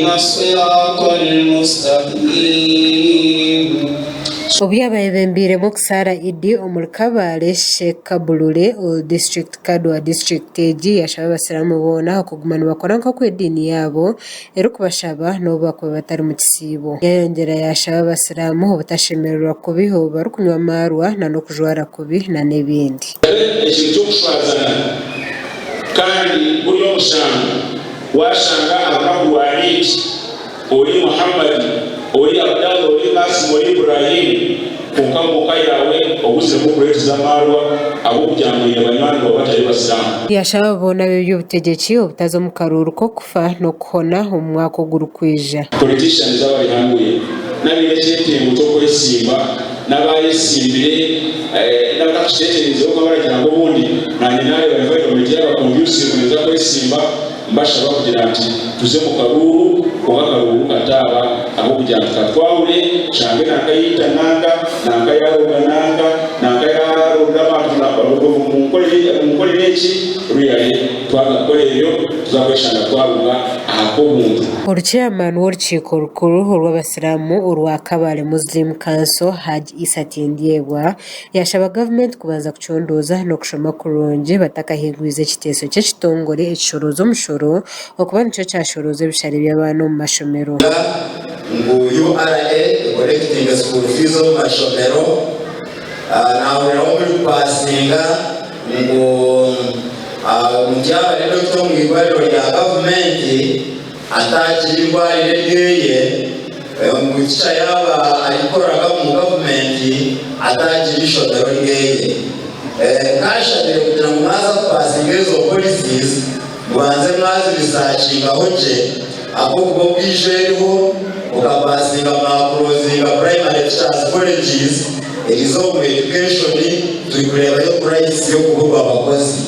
Obu yaaba ayebembeiremu okusaara Idi omuri Kabale, Sheikh Kabulule owa disiturikiti Kadu wa disiturikiti egi yashaba abasiraamu boona okuguma nibakora nk'oku ediini yaabo erikubashaba n'obu bakuba batari mu kisiibo. Yayongyera yashaba abasiraamu obutashemererwa kubi obu barikunywa amaarwa n'okujwara kubi n'ebindi. Ekintu ky'okushwazana kandi guri omushango. Waashanga aha runaku rwa Eid ori Muhammad, ori Abdallah, ori Qasim, ori Ibrahim, kwonka omuka yaawe obuziremu kureeti z'amaarwa ahabw'okugira ngu oine banywani baawe batari Basiraamu. Yashaba boona ab'eby'obutegyeki obutaza omu karuuru k'okufa n'okuhona omu mwaka ogurikwija. Politicians abari hanguye n'abaine ekyetengo ky'okwesimba n'abayesimbire n'abatakukitekyerizeho kwonka baragira ngu obundi nanye nareeba environment yaaba conducive ninza kwesimba. Mbashaba kugira nti, Tuze mu karuuru, kwonka akaruuru kataaba ak'okugira nti katwahure, tushange nanka yaita nanka, nanka yaaroga nanka, nanka yaaronda abantu munkorere eki, really twaza kukora ebyo tuza kweshanga twaruga aha k'obuntu. Oruchairman w'orukiiko rukuru orw'abasiraamu orwa Kabale Muslim Council, Hajj Issa Tindyebwa, Yaashaba gavumenti kubanza kucondooza n'okushoma kurungi batakahingwize ekiteeso ky'ekitongore ekishorooza omushoro okuba nikyo kyashorooza ebishare by'abaana omu mashomero. Ngu URA ecollectinge school fees omu mashomero. Nahuriraho murikupasinga ngu omuntu yaaba ari dokita omu irwariro rya gavumenti atagira irwariro eryeye, ngu tica yaaba arikukorera omu gavumenti atagira ishomero ryeye. Nkashabire kugira ngu mwaza kupasinga ezo policies mubanze mwazirisachingaho gye ahabw'okuba obwija eriho mukapasinga mwakurozinga primary teachers colleges eriza omu education turikureebayo price y'okuburwa abakozi.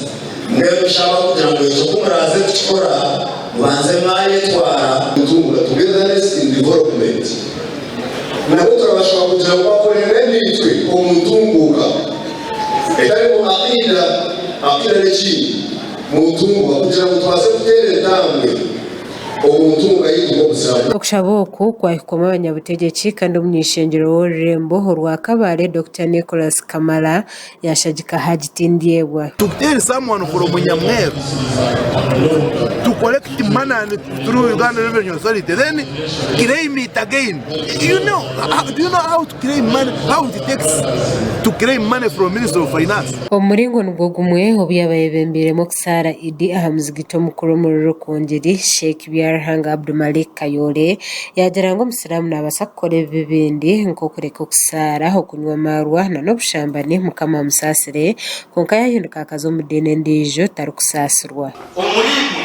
Mbwenu nshaba kugira ngu ekyo ku muraaze kukikora mubanze mwayetwara. Kutunga, Togetherness in Development, Nabo turabashaba kugira ngu bakorere naitwe omu ntunguuka etarimu aqiida, aqiida n'ekindi, mu ntunguuka kugira ngu tubaase kuteera entambwe omu ntunguuka yaitu nk'Obusiraamu. Okushaba oku kwahikwamu abanyabutegyeki kandi omuny'eishengyero w'orurembo orwa Kabale, Dokita Nicholas Kamara Yashagika Hajji Tindyebwa. To tell someone from Nyamweru to collect money and through Uganda Revenue Authority then claim it again. You know, do you know how to claim money, how it takes to claim money from Ministry of Finance? Omu muringo nigwo gumwe, obu yaaba ayebembeiremu okusaara Idi aha muzigiti omukuru omuri Rukungiri, Sheikh Byaruhanga Abdumalik Kayole yaagira ngu Omusiraamu naabaasa kukora ebibi ebindi nk'okureka okusaara, okunywa amaarwa n'obushambani Mukama amusaasire, kwonka yaahinduka akaza omu diini endiijo tarikusaasirwa. Omuriimwe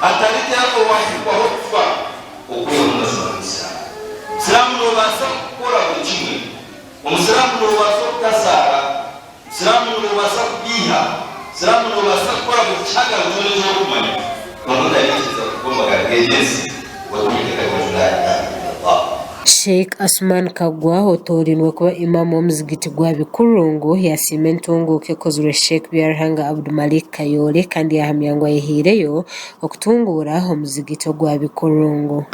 hatarigya owahikwaho kufa okwihaho mazima Omusiraamu. Musiraamu nobaasa kukora buri kimwe. Omusiraamu nobaasa okutazaara. Musiraamu nobaasa kubeiha. Musiraamu nobaasa kukora buri kihagaro kyona eki orikumanya kwonka otariikiriza kuruga omu magara g'egi ensi otarikuteekateeka ngu laa ilaaha illallah. Sheikh Asuman Kagwa otoorainwe kuba Imam w'omuzigiti gwa Bikurungu yasiima entunguuka ekozirwe Sheikh Byaruhanga Abdumalik Kayole kandi yahamya ngu ayehaireyo okutunguura omuzigiti ogwa Bikurungu.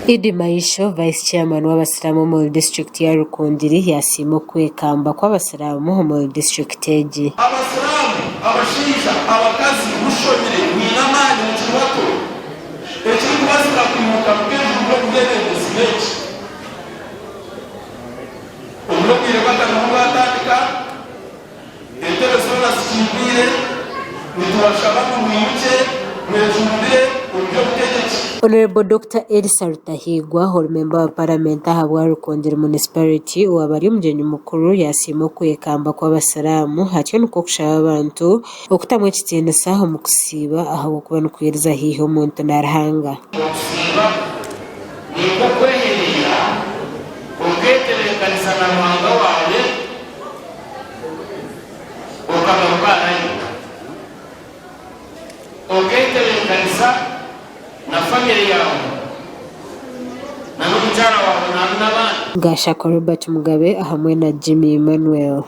Iddi Maisho, Vice Chairman w'abasiraamu omuri disiturikiti ya Rukungiri yasiima okwekamba kw'abasiraamu omuri disiturikiti egi. Abasiraamu, abashaija, abakazi, mushomire, mwine amaani, mukiri bato, ekirikubazibira kwimuka mukejumbura omu by'ebembezi n'eki. Obu n'obwire bw'akaruuru bwatandika. Entebe zoona zikiigwire, nitubashaba ngu mwimukye mwejumbire omu by'obutegyeki. Honourable Dokita Elsa Rutahigwa, ori memba wa Paramenti ahabwa Rukungiri Municipality owaaba ari omugyenyi mukuru yasiima okwekamba kw'abasiraamu atyo nikwo kushaba abantu okutamu ekitiinisa omu kusiiba ahabw'okuba nikwiriza haihi omuntu na Ruhanga. Okusiiba ni nk'okwehereera okeetebeekanisa na Ruhanga waawe. Okagaruka arayo. Naakushemeza na famire yaawe na n'omukyara waawe na n'abaana. Gashaka Robert Mugabe ahamwe na Jimmy Emmanuel.